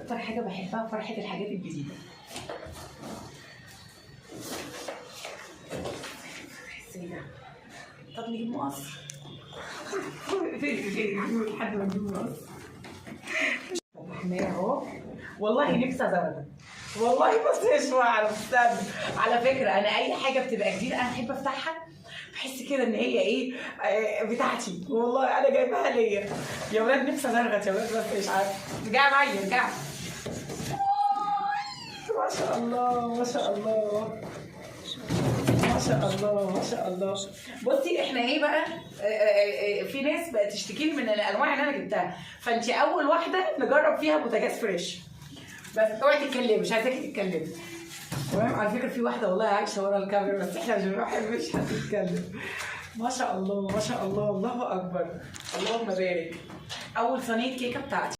اكتر حاجة بحبها فرحه الحاجات الجديدة. ازاي ده؟ طب نجيب مقص. فين لحد ما نجيب مقص. فتحناه اهو. والله نفسي ازرد والله، بس مش بعرف. استنى، على فكرة انا اي حاجة بتبقى جديدة انا بحب افتحها، بحس كده ان هي ايه، بتاعتي، والله انا جايبها ليا. يا ولاد نفسي ازرغت يا ولاد، بس مش عارفه. ارجعي معايا، ارجعي. ما شاء الله ما شاء الله ما شاء الله ما شاء الله. بصي احنا ايه بقى، في ناس بقت تشتكي لي من الانواع اللي انا جبتها، فانت اول واحدة نجرب فيها بوتاجاز fresh. بس اوعي تتكلمي، مش عايزاكي تتكلمي. تمام؟ على فكرة في واحدة والله عايشه ورا الكاميرا، بس احنا مش بنحبش حد يتكلم. ما شاء الله ما شاء الله، الله اكبر، اللهم بارك. اول صينية كيكة بتاعتي.